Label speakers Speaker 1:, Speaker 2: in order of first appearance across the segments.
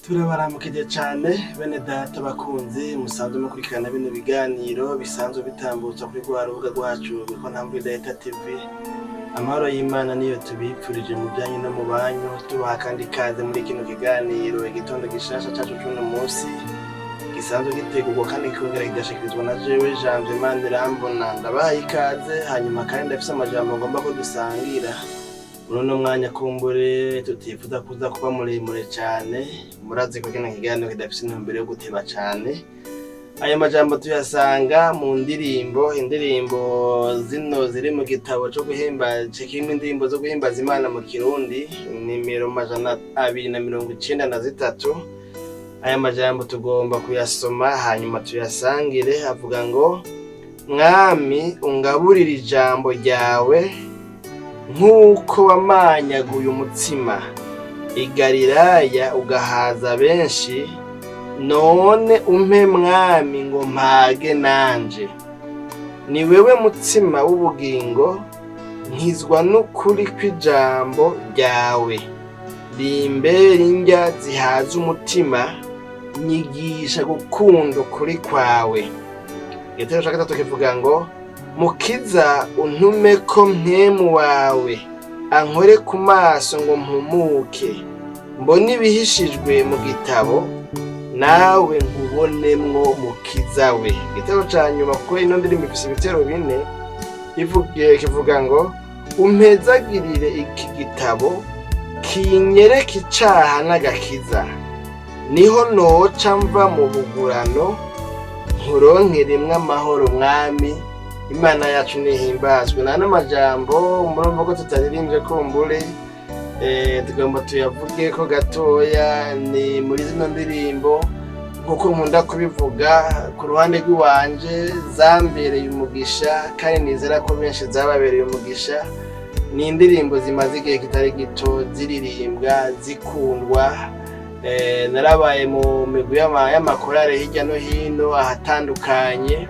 Speaker 1: Turabaramukije cane bene data bakunzi musanzwe mukurikirana bino biganiro bisanzwe bitambutswa kuri rwa rubuga rwacu rwitwa Ntambwe Data TV. Amahoro y'Imana niyo tubipfurije mu byanyu no mu banyu, tubaha kandi ikaze muri kino kiganiro Igitondo Gishasha cacu c'uno munsi, gisanzwe gitegurwa kandi kikongera kigashikirizwa na jewe Janvier Manirambona. Ndabahaye ikaze. Hanyuma kandi ndafise amajambo ngomba ko dusangira muri uno mwanya, kumbure tutifuza kuza kuba muremure cane. Murazi ko kino kiganiro kidafise intumbero yo guteba cane. Aya majambo tuyasanga mu ndirimbo, indirimbo zino ziri mu gitabo co guhimbaza, kirimo indirimbo zo guhimbaza Imana mu Kirundi, nimero 293. Aya majambo tugomba kuyasoma hanyuma tuyasangire. Avuga ngo: "Mwami, ungaburire ijambo ryawe nk'uko wamanyaguye umutsima i Galilaya ugahaza benshi. None umpe, Mwami, ngo mpage nanje. Ni wewe mutsima w'ubugingo, nkizwa n'ukuri kw'ijambo ryawe. Rimbere indya zihaza umutima, nyigisha gukunda ukuri kwawe." Igitero ca gatatu kivuga ngo: "Mukiza, untume ko Mpwemu wawe ankore ku maso ngo mpumuke, mbone ibihishijwe mu gitabo, nawe nkubonemwo, Mukiza we." Igitero ca nyuma, kuko ino ndirimbo ifise ibitero bine, kivuga ngo: "Umpezagirire iki gitabo kinyereka icaha n'agakiza, niho noca mva mu bugurano nkuronkeremwo amahoro. Mwami." Imana yacu nihimbazwe. Nta n'amajambo murumva ko tutaririmbye, kumbure tugomba tuyavuge ko gatoya. Ni muri zino ndirimbo, nkuko nkunda kubivuga, ku ruhande rw'iwanje zambereye umugisha, kandi nizera ko benshi zababereye umugisha. Ni indirimbo zimaze igihe kitari gito ziririmbwa, zikundwa. Narabaye mu migwi y'amakorale hirya no hino ahatandukanye,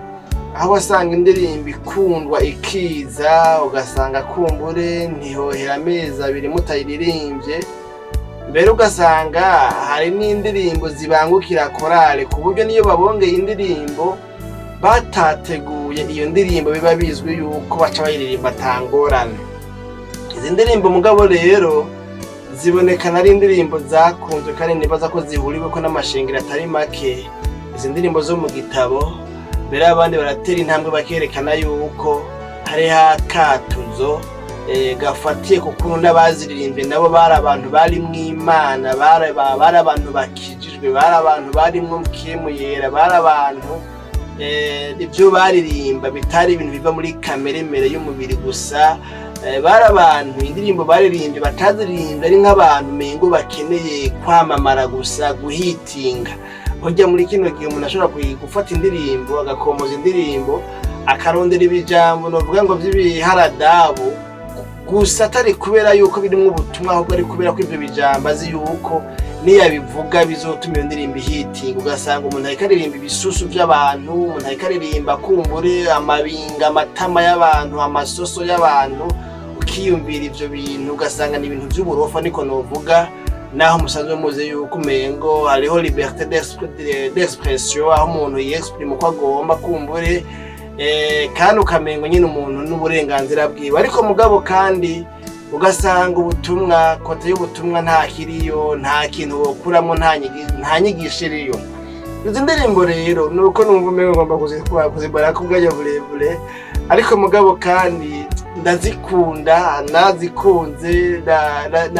Speaker 1: aho wasanga indirimbo ikundwa ikiza, ugasanga kumbure ntihohera amezi 2 mutayiririmbye. Mbere ugasanga hari n'indirimbo zibangukira korale, ku buryo niyo babongeye indirimbo batateguye, iyo ndirimbo biba bizwi yuko baca bayiririmba atangorane. Izi ndirimbo mugabo rero zibonekana ari indirimbo zakunzwe, kandi nibaza ko zihuriweko n'amashengero atari make. Izi ndirimbo zo mu gitabo, mbere abandi baratera intambwe bakerekana yuko hariho akatuzo gafatiye ku kuntu n'abaziririmbye nabo bari abantu barimwo Imana, bari abantu bakijijwe, bari abantu barimwo Mpwemu Yera, bari abantu ibyo baririmba bitari ibintu biva muri kameremere y'umubiri gusa. Bari abantu indirimbo baririmbye batazirimbye ari nk'abantu mengo bakeneye kwamamara gusa, guhitinga. Burya muri kino gihe umuntu ashobora gufata indirimbo, agakomoza indirimbo, akarondera ibijambo novuga ngo vy'ibiharadabu gusa, atari kubera yuko birimwo ubutumwa, ahubwo ari kubera ko ivyo bijambo azi yuko niyabivuga bizotuma iyo ndirimbo ihitinga. Ugasanga umuntu ariko aririmba ibisusu vy'abantu, umuntu ariko aririmba kumbure amabinga, amatama y'abantu, amasoso y'abantu. Ukiyumvira ivyo bintu ugasanga ni ibintu vy'uburofa, niko novuga, naho musanzwe muzi yuko umengo hariho liberté d'expression, aho umuntu yexprime uko agomba kumbure, kandi ukamengo nyine umuntu n'uburenganzira bwiwe. Ariko mugabo kandi ugasanga ubutumwa, côté y'ubutumwa nta kiriyo, nta kintu wokuramo, nta nyigisho iriyo. Izi ndirimbo rero nuko numva umengo ngomba kuzimara ku bwanya burebure, ariko mugabo kandi ndazikunda, nazikunze,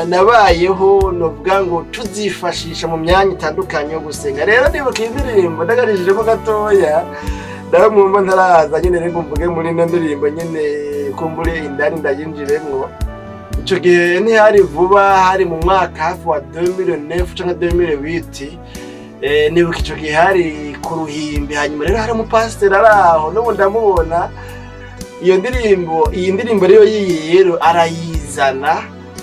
Speaker 1: nabayeho novuga ngo tuzifashisha mu myanya itandukanye yo gusenga. Rero nibuka iyi ndirimbo ndaganishijemo gatoya, nawe mwumva ntaraza nyene rero mvuge muri ino ndirimbo nyene, kumbure indani ndayinjiremwo. Ico gihe ntihari vuba, hari mu mwaka hafi wa 2009 canke 2008. Nibuka ico gihe hari ku ruhimbi. Hanyuma rero hari umupasiteri ari aho, n'ubu ndamubona. Iyo ndirimbo, iyi ndirimbo rero y'iyi rero arayizana,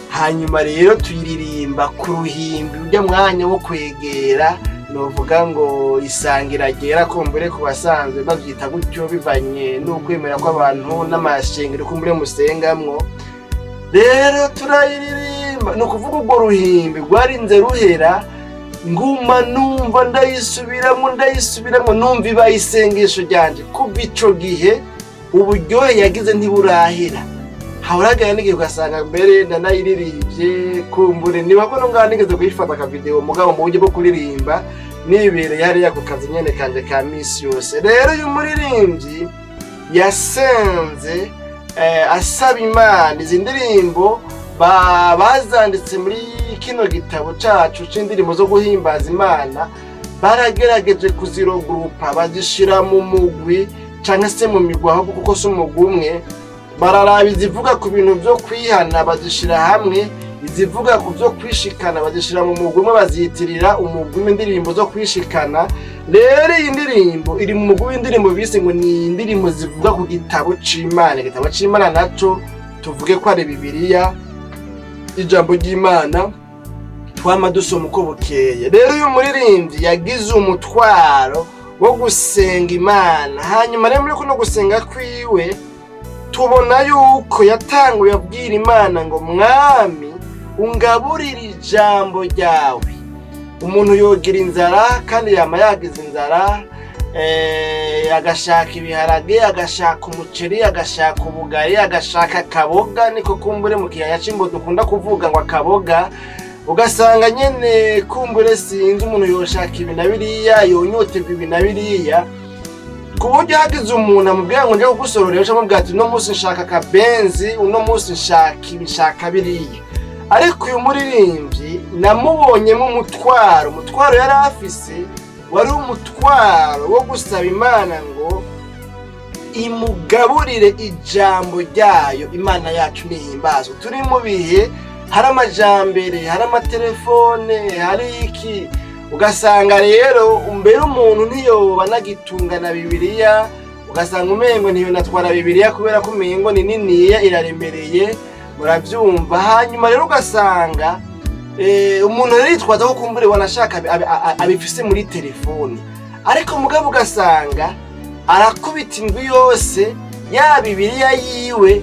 Speaker 1: hanyuma rero tuyiririmba ku ruhimbi, urya mwanya wo kwegera, novuga ngo isangira ryera, kumbure ku basanzwe bavyita gutyo bivanye n'ukwemera kw'abantu n'amashengero kumbure musengamwo. Rero turayiririmba, ni ukuvuga urwo ruhimbi rwarinze ruhera. Nguma numva ndayisubiramwo, ndayisubiramwo, numva ibaye isengesho ryanje. Kuva ico gihe uburyohe yagize ntiburahera. Hahoragara n'igihe ugasanga mbere ndanayiririmbye. Kumbure niba ko ngaho nigeze kuyifata akavideo, mugabo mu buryo bwo kuririmba nibereye hariya ku kazi nyene kanje ka misi yose. Rero uyu muririmbyi yasenze asaba Imana. Izi ndirimbo bazanditse muri kino gitabo cacu c'indirimbo zo guhimbaza Imana, baragerageje kuzirogurupa, bazishira mu mugwi canke se mu migwi, ahubwo kuko si umugwi umwe. Bararaba izivuga ku bintu vyo kwihana, bazishira hamwe, izivuga ku vyo kwishikana bazishira mu mugwi umwe, baziyitirira umugwi w'indirimbo zo kwishikana. Rero iyi ndirimbo iri mu mugwi w'indirimbo bise ngo ni indirimbo zivuga ku gitabo c'Imana. Igitabo c'Imana naco tuvuge ko ari Bibiliya, ijambo ry'Imana twama dusoma uko bukeye. Rero uyu muririmbyi yagize umutwaro wo gusenga Imana. Hanyuma rero muri kuno gusenga kwiwe tubona yuko yatanguye abwira Imana ngo: "Mwami, ungaburire ijambo ryawe." Umuntu yogira inzara, kandi yama yagize inzara, agashaka ibiharage, agashaka umuceri, agashaka ubugari, agashaka akaboga, niko kumbure mu kiyaya c'Imbo dukunda kuvuga ngo akaboga. Ugasanga nyene kumbure sinzi, umuntu yoshaka ibi na biriya, yonyoterwa ibi na biriya, ku buryo hagize umuntu amubwira ngo nje kugusororera, uca amubwira ati: "Uno munsi nshaka akabenzi, uno munsi nshaka ibi, nshaka biriya." Ariko uyu muririmbyi namubonyemo umutwaro. Umutwaro yari afise wari umutwaro wo gusaba Imana ngo imugaburire ijambo ryayo. Imana yacu nihimbazwe. Turi mu bihe hari amajambere, hari amatelefone, hari iki, ugasanga rero mbere umuntu ntiyoba anagitunga na Bibiliya, ugasanga umengo ntiyonatwara Bibiliya kubera ko umengo ni niniya, iraremereye, muravyumva. Hanyuma rero ugasanga umuntu rero yitwaza ko kumbure wanashaka abifise muri telefone, ariko mugabo ugasanga arakubita indwi yose ya Bibiliya yiwe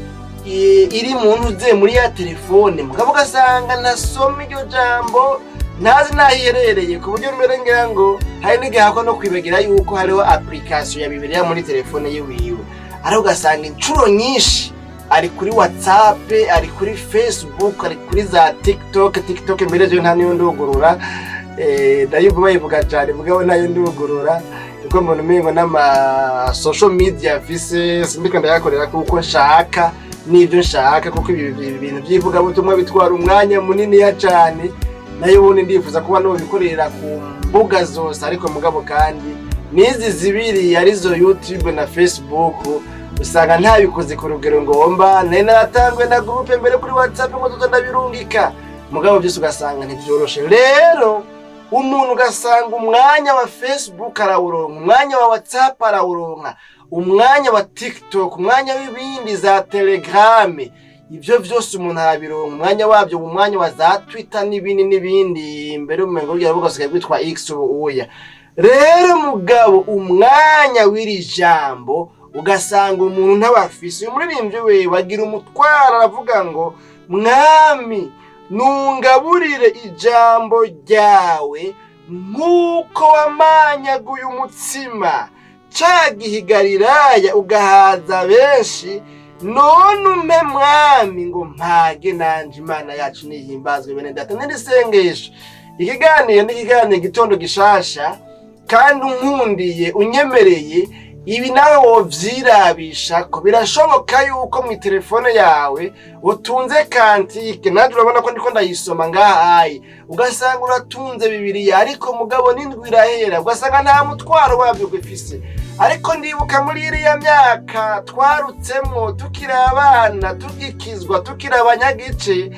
Speaker 1: iri mu ntuze muri ya telefone, mugabo ugasanga ntasoma iryo jambo, ntazi n'aho iherereye, ku buryo mbere ngira ngo hari n'igihe hakwa no kwibagira yuko hariho application ya Bibiliya muri telefone yiwiwe. Ariko ugasanga inshuro nyinshi ari kuri WhatsApp, ari kuri Facebook, ari kuri za TikTok. TikTok mbere je nta niyo ndugurura, ndayivuga bayivuga cyane, mugabo nayo ndugurura kuko mbona umengo n'ama social media mfise sindiko ndayakorera kuko nshaka n'ibyo nshaka, kuko ibi bintu by'ivugabutumwa bitwara umwanya muniniya cyane. Nayo ubundi ndifuza kuba nobikorera ku mbuga zose, ariko mugabo kandi n'izi zibiri arizo YouTube na Facebook usanga ntabikoze ku rugero ngomba. Nari naratanguye na groupe mbere kuri WhatsApp ngo tuzo ndabirungika, mugabo byose ugasanga ntibyoroshe. Rero umuntu ugasanga umwanya wa Facebook arawuronka, umwanya wa WhatsApp arawuronka, umwanya wa TikTok, umwanya w'ibindi za Telegram, ibyo byose umuntu arabironka umwanya wabyo, umwanya wa za Twitter n'ibindi n'ibindi, mbere umengo rya rubuga rusigaye rwitwa X ubu uya. Rero mugabo umwanya w'iri jambo ugasanga umuntu ntabafise. Uyu muririmbyi we bagira umutwaro, aravuga ngo: "Mwami, nungaburire ijambo ryawe nk'uko wamanyaguye umutsima ca gihe i Galilaya ugahaza benshi, none umpe, Mwami, ngo mpage nanje." Imana yacu nihimbazwe. Bene data, n'iri sengesho, ikiganiro n'ikiganiro Igitondo Gishasha, kandi unkundiye, unyemereye, ibi nawe wovyirabisha ko birashoboka yuko mu telefone yawe utunze cantique. Nanjye urabona ko ndiko ndayisoma ngaha ayi, ugasanga uratunze Bibiliya, ariko mugabo n'indwi irahera ugasanga nta mutwaro wabyo ugifise. Ariko ndibuka muri iriya myaka twarutsemwo tukiri abana, tugikizwa, tukiri abanyagice,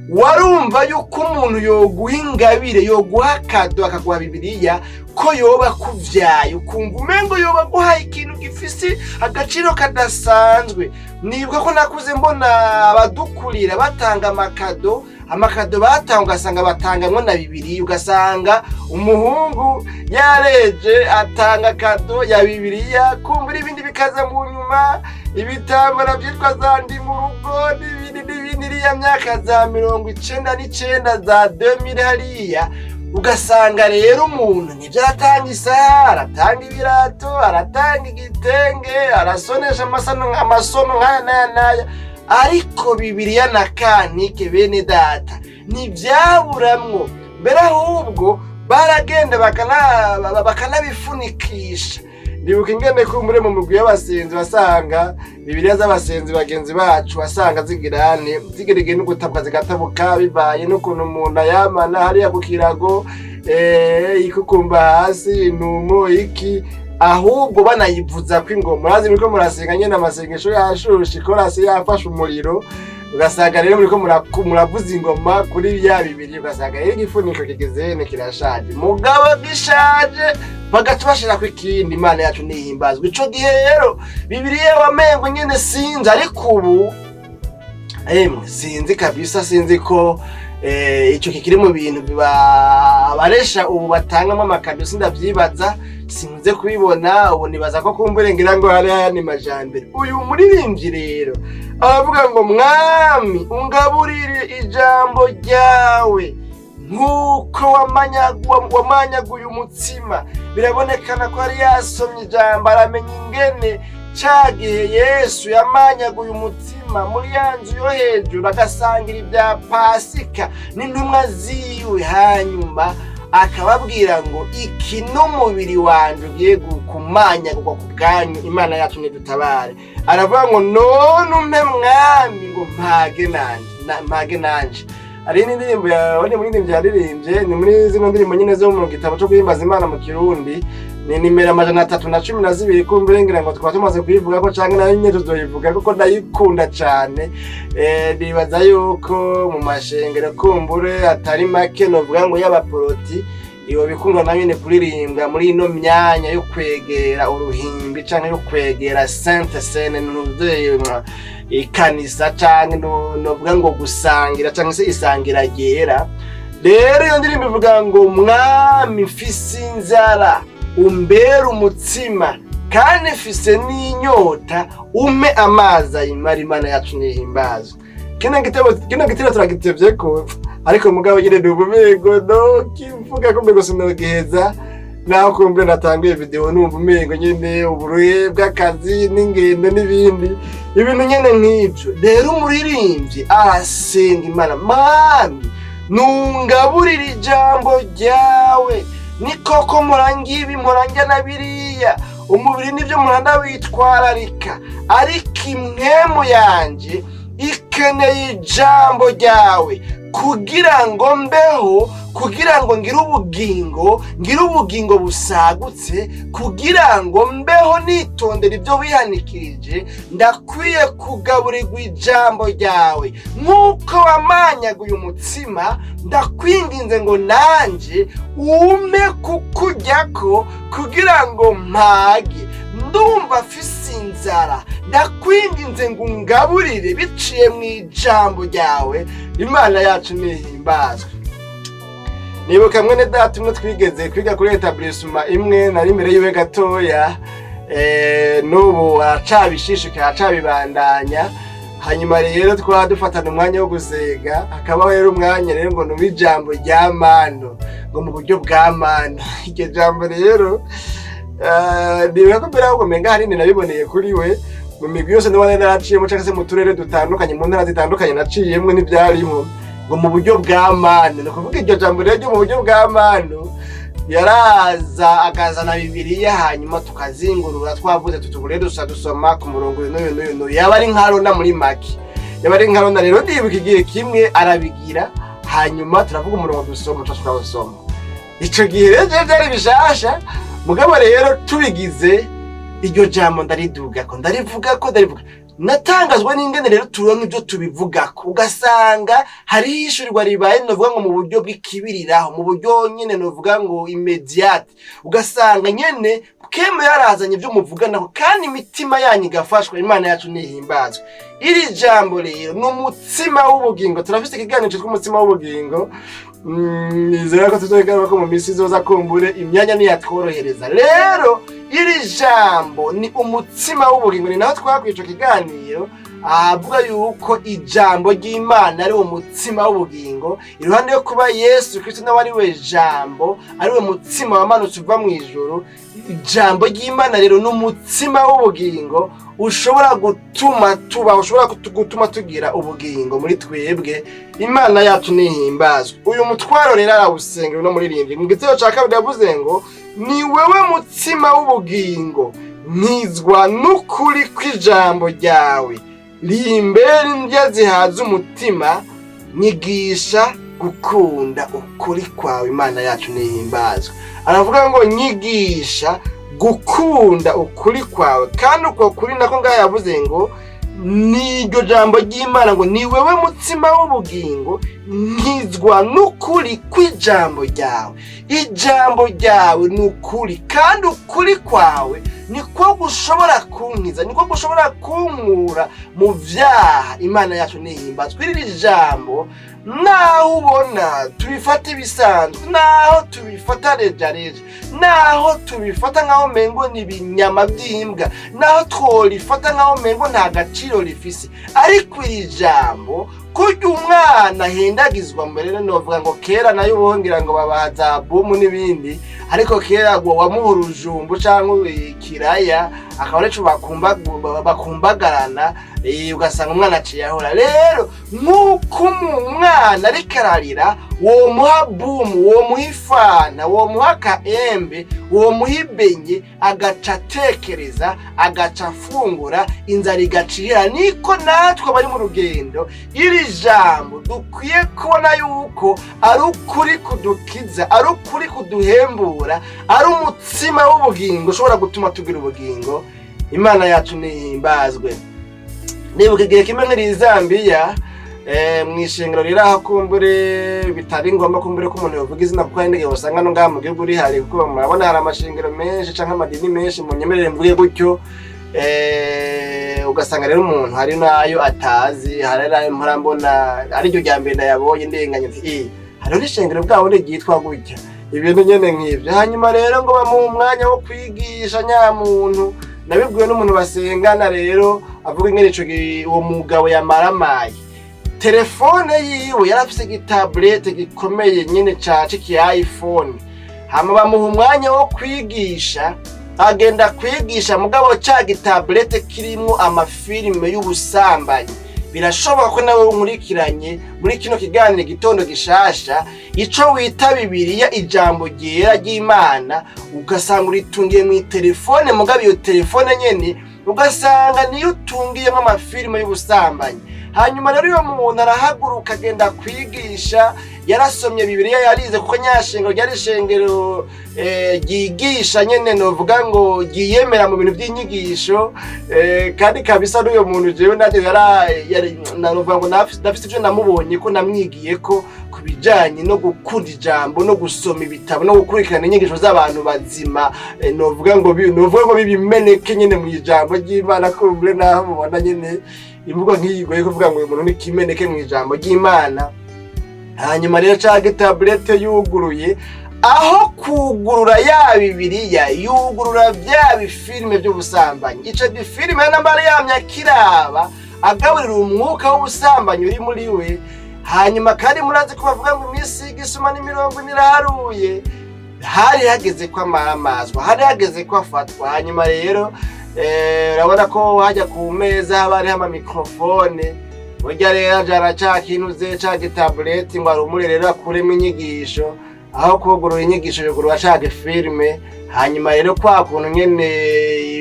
Speaker 1: warumva yuko umuntu yoguha ingabire, yoguha cadeau, akaguha Bibiliya, ko yoba akuvyaye, ukumva umengo yoba aguhaye ikintu gifise agaciro kadasanzwe. Nibuka ko nakuze mbona abadukurira batanga amacadeau. Amacadeau batanga ugasanga batangamwo na Bibiliya, ugasanga umuhungu yareje atanga cadeau ya Bibiliya, kumbura ibindi bikaza mu nyuma, ibitambara vyitwa za ndi mu rugo n'ibindi n'ibindi. Iriya myaka za 99, za 2000 hariya. Ugasanga rero umuntu nibyo aratanga isaha, aratanga ibirato, aratanga igitenge, arasonesha amasano, amasono nk'aya n'aya n'aya, ariko Bibiliya na cantique, bene data, ntibyaburamwo. Mbere ahubwo baragenda bakanabifunikisha. Ndibuka ingene kumbure mu mugwi y'abasenzi wasanga Bibiliya z'abasenzi bagenzi bacu, wasanga zigirane zigerege no gutabwa, zigatabuka bivaye n'ukuntu umuntu ayamana hariya ku kirago, ikukumba hasi intumo iki, ahubwo banayivuza ko ingoma. Murazi muriko murasenga nyene, amasengesho yashushe, ikorasi yafashe umuriro, ugasanga rero muriko muravuza ingoma kuri ya bibiri, ugasanga rero igifuniko kigezene kirashaje. Mugabo gishaje bagaca bashirako ikindi. Imana yacu nihimbazwa. Ico gihe rero Bibiliya wamengo nyene sinzi, ariko ubu emwe sinzi kabisa, sinzi ko ico kikiri mu bintu biba abaresha ubu batangamo amakamyo, sindavyibaza, sinkunze kubibona ubu. Nibaza ko kumbure ngira ngo hari ayandi majambere. Uyu muririmbyi rero aravuga ngo: "Mwami, ungaburire ijambo ryawe nk'uko wamanyaguye umutsima." Birabonekana ko yari yasomye ijambo, aramenya ingene ca gihe Yesu yamanyaguye umutsima muri ya nzu yo hejuru, agasangira ibya Pasika n'intumwa ziwe, hanyuma akababwira ngo: "Iki n'umubiri wanje ugiye kumanyagurwa ku bwanyu." Imana yacu nidutabare. Aravuga ngo: "None umpe, Mwami, ngo mpage nanje, mpage nanje." Hari n'indirimbo yawe muririmbyi yaririmbye, ni muri zino ndirimbo nyine zo mu gitabo cyo guhimbaza Imana mu Kirundi, ni nimero 312. Kumbure ngira ngo twaba tumaze kuyivuga ko, canke nayo nyine tuzoyivuga kuko ndayikunda cane. Nibaza yuko mu mashengero kumbure atari make, novuga ngo y'abaporoti, iyo bikundwa na nyine kuririmbwa muri ino myanya yo kwegera uruhimbi canke yo kwegera Sainte Cène, ntuzeyo ikanisa, canke novuga ngo gusangira canke se isangira ryera. Rero iyo ndirimbo ivuga ngo: "Mwami, mfise inzara, umbere umutsima, kandi mfise n'inyota, umpe amazi ayimara." Imana yacu nihimbazwe. Kino gitebo, kino gitero turagitevye ko, ariko mugabo nyine ni ubumengo no kivuga ko mbego sinogiheza, naho kumbure natanguye video numva umengo nyene uburuhe bw'akazi n'ingendo n'ibindi ibintu nyene nk'ivyo. Rero umuririmbyi arasenga Imana: "Mwami, nungaburire ijambo ryawe. Ni koko murangibi, murangya na biriya, umubiri nibyo muranda witwararika, ariko impwemu yanje ikeneye ijambo ryawe kugira ngo mbeho, kugira ngo ngire ubugingo, ngire ubugingo busagutse, kugira ngo mbeho nitondera ibyo wihanikirije. Ndakwiye kugaburirwa ijambo ryawe nk'uko wamanyaguye umutsima. Ndakwinginze ngo nanjye ume kukuryako kugira ngo mpage. Ndumva afise inzara, ndakwinginze ngo ungaburire biciye mu ijambo ryawe." Imana yacu nihimbazwe. Nibuka mwene data umwe twigeze kwiga kuri établissement imwe, nari imbere yiwe gatoya, n'ubu aracabishishikaye, aracabibandanya. Hanyuma rero twaba dufatana umwanya wo gusenga, hakabaho rero umwanya rero ngo numve ijambo rya mano, ngo mu buryo bwa mano. Iryo jambo rero, nibuka ko mbere ahubwo menga ahanini nabiboneye kuri we. Mu migwi yose ndabona naraciyemo, cyangwa se mu turere dutandukanye, mu ntara zitandukanye naciyemwo, ntibyarimo ngo mu buryo bwa mano. Ni ukuvuga iryo jambo rero ryo mu buryo bwa mano, yaraza akazana Bibiliya, hanyuma tukazingurura, twavuze tuti: "Ubu rero dusa dusoma ku murongo uyu n'uyu n'uyu n'uyu." Yaba ari nka Rona, muri make yaba ari nka Rona. Rero ndibuka igihe kimwe arabigira, hanyuma turavuga umurongo dusoma, tuca turawusoma. Ico gihe rero jewe vyari bishasha, mugabo rero tubigize, iryo jambo ndaridugako, ndarivugako, ndarivuga. Natangazwa n'ingene rero turonka ibyo tubivugako, ugasanga hariho ishurirwa ribaye, novuga ngo mu buryo bw'ikibiriraho, mu buryo nyene novuga ngo immédiate, ugasanga nyene keme yarazanye ibyo muvuganaho kandi imitima yanyu igafashwa. Imana yacu nihimbazwe. Iri jambo rero ni umutsima w'ubugingo. Turafise ikiganiro citwa umutsima w'ubugingo. Nizera ko tuzogaruka ko mu minsi izoza, kumbure imyanya niyatworohereza. Rero iri jambo ni umutsima w'ubugingo, ni naho twakwiye ico kiganiro. Avuga yuko ijambo ry'Imana ari wo mutsima w'ubugingo. Iruhande yo kuba Yesu Kristo nawe ari we jambo, ari we mutsima wamanutse uva mu ijuru, ijambo ry'Imana rero ni umutsima w'ubugingo ushobora gutuma tuba, ushobora gutuma tugira ubugingo muri twebwe. Imana yacu nihimbazwe. Uyu mutwaro rero arawusengera uno muririmbyi. Mu gitero ca kabiri yavuze ngo: "Ni wewe mutsima w'ubugingo, nkizwa n'ukuri kw'ijambo ryawe, rimbera indya zihaza umutima, nyigisha gukunda ukuri kwawe." Imana yacu nihimbazwe. Aravuga ngo: "Nyigisha gukunda ukuri kwawe." Kandi uko kuri nako ngaho yavuze ngo ni iryo jambo ry'Imana, ngo: "Ni wewe mutsima w'ubugingo, nkizwa n'ukuri kw'ijambo ryawe." Ijambo ryawe ni ukuri, kandi ukuri kwawe niko gushobora kunkiza, niko gushobora kunkura mu vyaha. Imana yacu nihimbazwe. Iri jambo, naho ubona tubifata ibisanzwe, naho tubifata rejareja, naho tubifata nk'aho mengo ni ibinyama by'imbwa, naho tworifata nk'aho mengo nta gaciro rifise, ariko iri jambo, kurya umwana ahendagizwa mbere, novuga ngo kera nayo ubongira ngo babaha za bumu n'ibindi, ariko kera ngo wamuha urujumbu cyangwa ikiraya, akaba arico bakumbagarana, ugasanga umwana aciye ahora. Rero nk'uko umwana ariko ararira womuha bumu, womuha ifana, womuha akaembe, womuha ibenye, agaca atekereza, agaca afungura, inzara igacira, niko natwe bari mu rugendo iri jambo dukwiye kubona yuko ari ukuri kudukiza, ari ukuri kuduhembura, ari umutsima w'ubugingo ushobora gutuma tugira ubugingo. Imana yacu nihimbazwe. Nibuka igihe kimwe nkiri Zambiya, mu ishengero riri aho, kumbure bitari ngombwa kumbure ko umuntu yovuga izina, kuko hari n'igihe usanga no ngaha mu gihugu rihari, kuko murabona hari amashengero menshi canke amadini menshi, munyemerere mvuge gutyo. Ugasanga rero umuntu hari n'ayo atazi, hari n'ayo mpora mbona ariryo rya mbere ndayabonye, ndenganye nti: "Eh, hariho n'ishengero bwaho ryitwa gutya," ibintu nyene nk'ivyo. Hanyuma rero ngo bamuhe umwanya wo kwigisha nyamuntu. Nabibwiwe n'umuntu basengana rero, avuga ingene ico uwo mugabo yamaramaye. Telefone yiwe yari afise igitaburete gikomeye nyene ca ciki iPhone. Hama bamuha umwanya wo kwigisha, agenda kwigisha, mugabo ca gitaburete kirimwo amafilime y'ubusambanyi. Birashoboka ko nawe nkurikiranye muri kino kiganiro Igitondo Gishasha, ico wita Bibiliya, ijambo ryera ry'Imana, ugasanga uritungiye mu telefone, mugabo iyo telefone nyene ugasanga niyo utungiyemo amafilime y'ubusambanyi. Hanyuma rero uyo muntu arahaguruka agenda kwigisha. Yarasomye Bibiliya, yarize, kuko nyashengero ryari ishengero ryigisha nyene, novuga ngo ryiyemera mu bintu by'inyigisho. Kandi kabisa n'uyo muntu jewe nanjye novuga ngo ndafise ivyo namubonye ko namwigiye ko ku bijanye no gukunda ijambo no gusoma ibitabo no gukurikirana inyigisho z'abantu bazima, novuga ngo bibimeneke nyene mu ijambo ry'Imana. Kumbure naho mubona nyene imvugo nk'iyi igoye kuvuga ngo uyu muntu ni kimeneke mu ijambo ry'Imana. Hanyuma rero ca gitaburete yuguruye, aho kugurura ya Bibiliya yugurura bya bifilime by'ubusambanyi. Ico gifilime nambara yamye akiraba, agaburira umwuka w'ubusambanyi uri muri we. Hanyuma kandi murazi ko bavuga ngo iminsi y'igisuma n'imirongo ine iraharuye. Hari hageze ko amaramazwa, hari hageze ko afatwa. Hanyuma rero urabona ko hajya ku meza haba hariho amamikrofone. Burya rero ajana ca kintu ze ca gitabureti ngo arumure rero akuremo inyigisho. Aho kugurura inyigisho yugurura ca gifilime. Hanyuma rero kwa kuntu nyene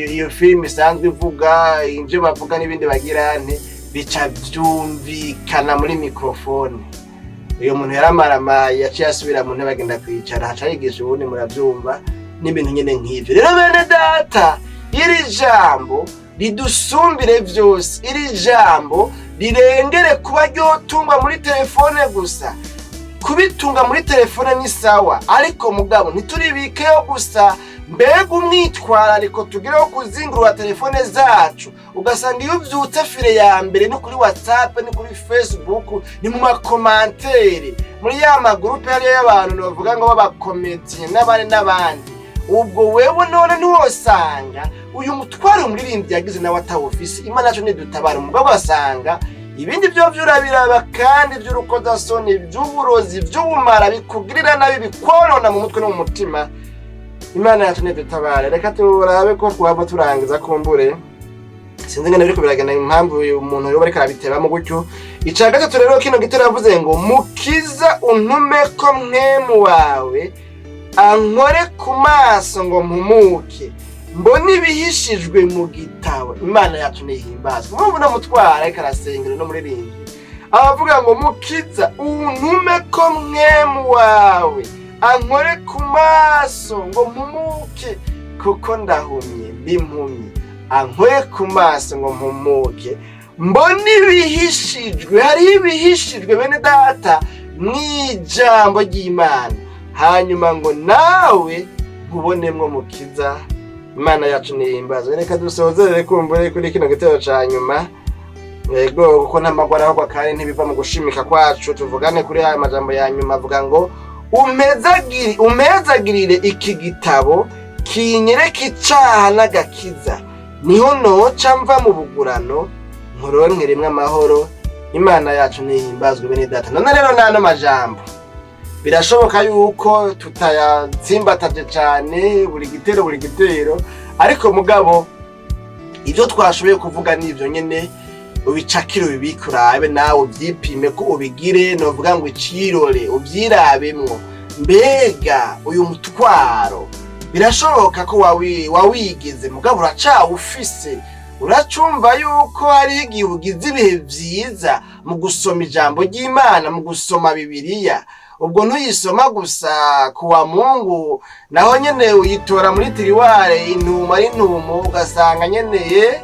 Speaker 1: iyo filime isanzwe ivuga, ivyo bavuga n'ibindi bagira nte, bica vyumvikana muri mikrofone. Uyo muntu yaramaramaye, yaciye asubira mu ntebe, agenda kwicara, haca yigisha ubundi. Muravyumva n'ibintu nyene nk'ivyo. Rero bene data, iri jambo ridusumbire vyose, iri jambo rirengere kuba ryotungwa muri telefone gusa. Kubitunga muri telefone ni sawa, ariko mugabo ntituribikeyo gusa. Mbega umwitwarariko tugire wo kuzingurura telefone zacu, ugasanga iyo uvyutse file ya mbere ni kuri WhatsApp, ni kuri Facebook, ni mu ma commentaires muri ya ma groupes hariyo y'abantu bavuga ngo b'abakomediye n'abandi n'abandi. Ubwo wewe none ntiwosanga uyu mutwaro umuririmbyi yagize nawe atawufise? Imana yacu ntidutabara. Umugabo asanga ibindi byo urabiraba kandi by'urukozasoni, by'uburozi, by'ubumara, bikugirira nabi, bikonona mu mutwe no mu mutima. Imana yacu ntidutabare. Reka turabe ko twaba turangiza. Kumbure sinzi ngene biriko biragenda, impamvu uyu muntu yoba ariko arabitebamo gutyo. Ica gatatu rero, kino gitero yavuze ngo: "Mukiza, untume ko Mpwemu wawe ankore ku maso ngo mpumuke, mbone ibihishijwe mu gitabo." Imana yacu ntihimbazwa. Mpamvu no mutwara ariko arasengera no muririmbyi abavuga ngo: "Mukiza, untume ko Mpwemu wawe ankore ku maso ngo mpumuke, kuko ndahumye, ndi impumyi. Ankore ku maso ngo mpumuke, mbone ibihishijwe." Hariho ibihishijwe, bene data, mw'ijambo ry'Imana. Hanyuma ngo nawe nkubonemwo Mukiza. Imana yacu nihimbazwe. Reka dusozerere kumbure kuri kino gitero ca nyuma. Yego, kuko nta ahubwo kandi ntibiva mu gushimika kwacu. Tuvugane kuri aya majambo ya nyuma, avuga ngo: "Umpezagirire iki gitabo, kinyereke icaha n'agakiza, niho noca mva mu bugurano, nkuronkeremwo amahoro." Imana yacu ntihimbazwe, bene data. None rero n'ano majambo birashoboka yuko tutayatsimbataje cane buri gitero buri gitero, ariko mugabo ibyo twashoboye kuvuga n'ibyo nyene. Ubicakire, ubibike, urabe nawe ubyipime ko ubigire, novuga ngo icirore, ubyirabemwo. Mbega uyu mutwaro birashoboka ko wawigize, mugabo uracawufise? Uracumva yuko hari igihe ugize ibihe vyiza mu gusoma ijambo ry'Imana, mu gusoma Bibiliya? Ubwo ntuyisoma gusa kuwa Mungu, naho nyene uyitora muri tiroir, intumo ari intumo, ugasanga nyeneye.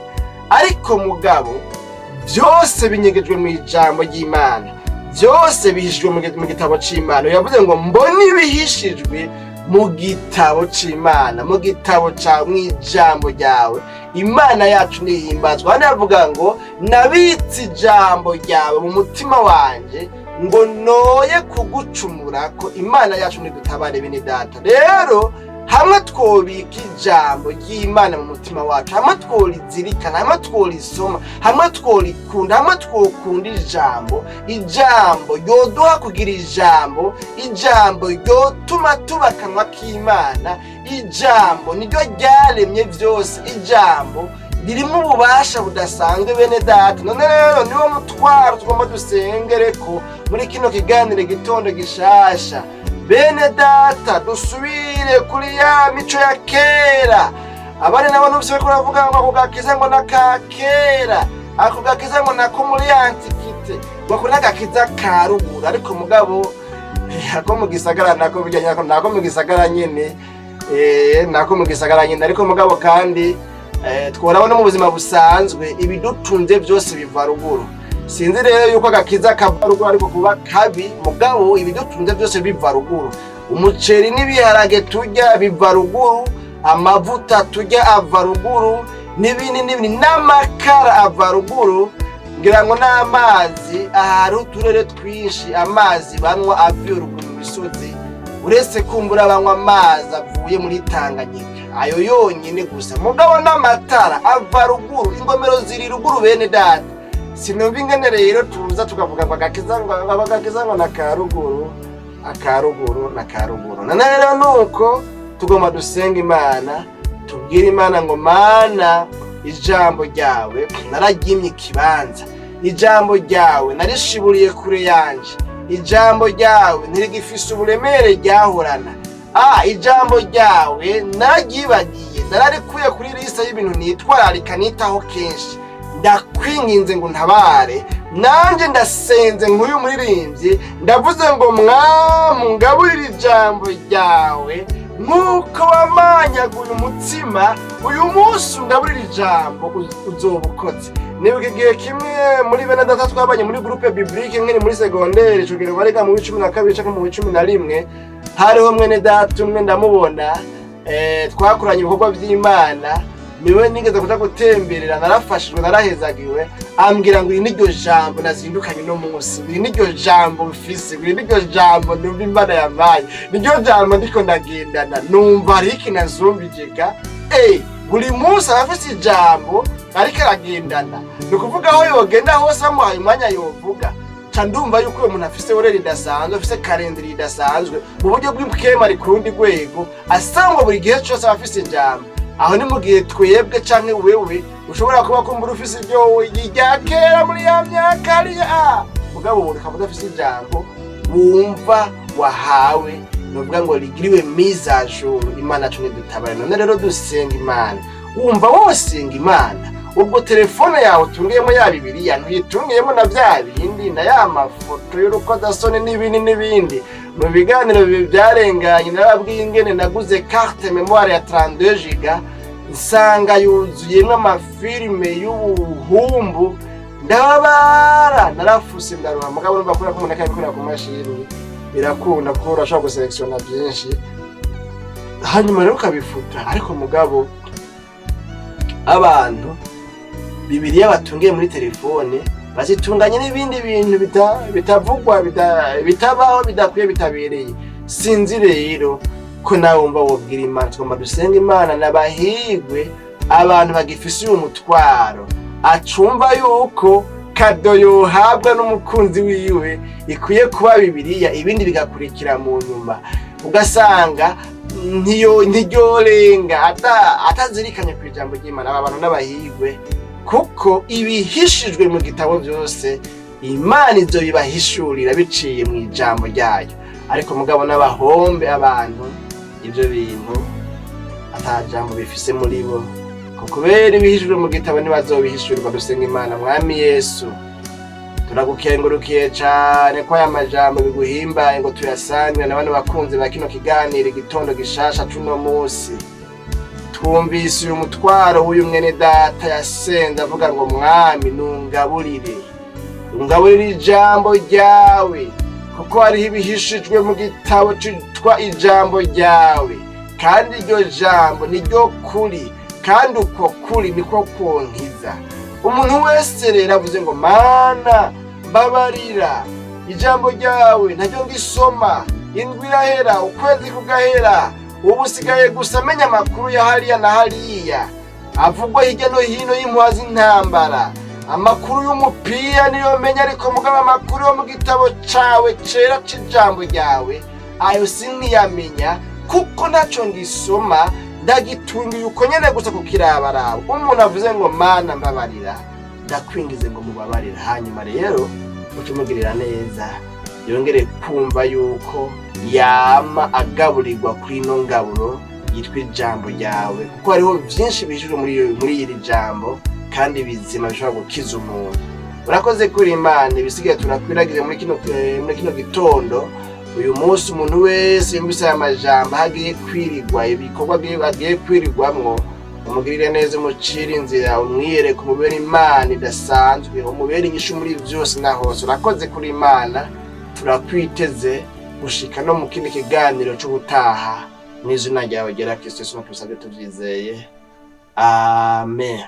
Speaker 1: Ariko mugabo byose binyegejwe mu ijambo ry'Imana, byose bihishijwe mu gitabo c'Imana. Yavuze ngo: "Mbone ibihishijwe mu gitabo c'Imana, mu gitabo cawe, mu ijambo ryawe." Imana yacu nihimbazwa. Hano yavuga ngo: "Nabitse ijambo ryawe mu mutima wanje ngo noye kugucumura ko." Imana yacu nidutabare, bene data. Rero hamwe twobika ijambo ry'Imana mu mutima wacu, hamwe tworizirikana, hamwe tworisoma, hamwe tworikunda, hamwe twokunda ijambo, ijambo ryoduha kugira ijambo, ijambo ryotuma tuba akanwa k'Imana. Ijambo niryo ryaremye byose, ijambo ririmo ububasha budasanzwe, bene data. None rero niwo mutwaro tugomba dusengere ko muri kino kiganiro gitondo gishasha, bene data. Dusubire kuri ya mico ya kera. Abandi nabo numvise bariko baravuga ngo ako gakiza ngo naka kera, ako gakiza ngo nako muri antiquité, ngo ako n'agakiza ka ruguru. Ariko mugabo ako mu gisagara nako bijya, nako mu gisagara nyene, nako mu gisagara nyene. Ariko mugabo kandi tworabona mu buzima busanzwe ibidutunze byose biva ruguru. Sinzi rero yuko agakiza kava ruguru, ariko kuba kabi, mugabo ibidutunze byose biva ruguru. Umuceri n'ibiharage turya biva ruguru, amavuta turya ava ruguru, n'ibindi n'ibindi, n'amakara ava ruguru, ngira ngo n'amazi. Ahari uturere twinshi amazi banywa avuye ruguru mu misozi, uretse kumbura banywa amazi avuye muri Tanganyika, ayo yonyine gusa. Mugabo n'amatara ava ruguru, ingomero ziri ruguru, bene data. Sinumva ingene rero tuza tukavuga ngo agakiza, ngo agakiza ngo na ka ruguru, aka ruguru na ka ruguru. None rero nuko tugomba dusenga Imana, tubwire Imana ngo: "Mana, ijambo ryawe nararyimye ikibanza, ijambo ryawe narishiburiye kure yanje, ijambo ryawe ntirigifise uburemere ryahorana. Ijambo ryawe nararyibagiye, nararikuye kuri liste y'ibintu nitwararika, nitaho kenshi. Ndakwinginze ngo ntabare." Nanjye ndasenze nk'uyu muririmbyi, ndavuze ngo: "Mwamu, ngaburire ijambo ryawe nk'uko wamanyaguye umutsima. Uyu munsi ungaburire ijambo, uzoba ukoze." Nibuka igihe kimwe muri bene data twabanye muri groupe biblique nkiri muri secondaire, ico gihe bariga mu 12 canke mu 11. Hariho mwene data umwe ndamubona, twakoranye ibikorwa vy'Imana. Niwe nigeze kuja gutemberera, narafashijwe, narahezagiwe. Ambwira ngo iri niryo jambo nazindukanye uno munsi, iri niryo jambo mfise, iri niryo jambo numva Imana yampaye, niryo jambo ndiko ndagendana, numva hariho ikintu ansumbijega. Buri munsi aba afise ijambo ariko aragendana, ni ukuvuga aho yogenda hose bamuhaye umwanya yovuga. Ca ndumva yuko uwo muntu afise horaire idasanzwe, afise calendrier idasanzwe mu buryo bw'ikema, ari ku rundi rwego, asangwa buri gihe cose aba afise ijambo. Aho ni mu gihe twebwe canke wewe ushobora kuba kumbura ufise ibyo irya kera muri ya myaka hariya, mugabo ubu ukaba udafise ijambo wumva wahawe, nuvuga ngo rigiriwe mise à jour. Imana yacu nidutabare. None rero dusenga Imana, wumva wosenga Imana ubwo telefone yawe utungiyemo ya Bibiliya, ntuyitungiyemo na bya bindi na ya mafoto y'urukozasoni n'ibindi n'ibindi? Mu biganiro byarenganye narabwiye ingene naguze carte mémoire ya 32 giga, nsanga yuzuyemwo amafilime y'ubuhumbu, ndababara, narafuse, ndaruha. Mugabo urumva kubera ko umuntu akabikorera ku mashini birakunda, kuko urashobora guselekisiona byinshi hanyuma rero ukabifuta. Ariko mugabo abantu Bibiliya batungiye muri telefone bazitunganye n'ibindi bintu bitavugwa, bitabaho, bidakwiye, bitabereye. Sinzi rero ko nawe wumva wobwira Imana. Tugomba dusenga Imana. N'abahigwe abantu bagifise uyu mutwaro, acumva yuko cadeau yohabwa n'umukunzi wiwe ikwiye kuba Bibiliya, ibindi bigakurikira mu nyuma, ugasanga ntiryorenga atazirikanye ku ijambo ry'Imana. Aba bantu n'abahigwe, kuko ibihishijwe mu gitabo byose Imana ivyo bibahishurira biciye mu ijambo ryayo. Ariko mugabo n'abahombe abantu ivyo bintu ata jambo bifise muri bo, ko kubera ibihishijwe mu gitabo ntibazobihishurirwa. Dusenga Imana. Mwami Yesu, turagukengurukiye cane ko aya majambo biguhimbaye ngo tuyasangire na bano bakunzi ba kino kiganiro. Igitondo gishasha c'uno musi twumvise uyu mutwaro w'uyu mwene data yasenze avuga ngo: "Mwami, nungaburire, ungaburire ijambo ryawe, kuko hariho ibihishijwe mu gitabo citwa ijambo ryawe, kandi iryo jambo niryo kuri, kandi uko kuri niko kunkiza." Umuntu wese rero avuze ngo: "Mana, mbabarira, ijambo ryawe ntaryo ngisoma, indwi irahera, ukwezi kugahera, ubu usigaye gusa amenya amakuru ya hariya na hariya avugwa hirya no hino y'impuha z'intambara, amakuru y'umupira niyo menya, ariko mugabo amakuru yo mu gitabo cawe cera c'ijambo ryawe ayo sinkiyamenya, kuko ntaco ngisoma, ndagitungiye uko nyene gusa kukirabaraba." Umuntu avuze ngo: "Mana, mbabarira," ndakwingize ngo mubabarire, hanyuma rero uce umugirira neza, yongere kumva yuko yama agaburirwa kuri ino ngaburo yitwa ijambo ryawe, kuko hariho vyinshi bihishijwe muri iri jambo kandi bizima bishobora gukiza umuntu. Urakoze kuri Imana. Ibisigaye turakwiragize muri kino gitondo. Uyu munsi umuntu wese yumvise aya majambo, aho agiye kwirigwa, ibikorwa agiye kwirigwamwo, umugirire neza, umucire inzira, umwiyereke, umubere Imana idasanzwe, umubere inyishu muri vyose na hose. Urakoze kuri Imana. Turakwiteze gushika no mu kindi kiganiro c'ubutaha. Mw'izina ryawe ryera Kristo Yesu tubisabye tuvyizeye, amen.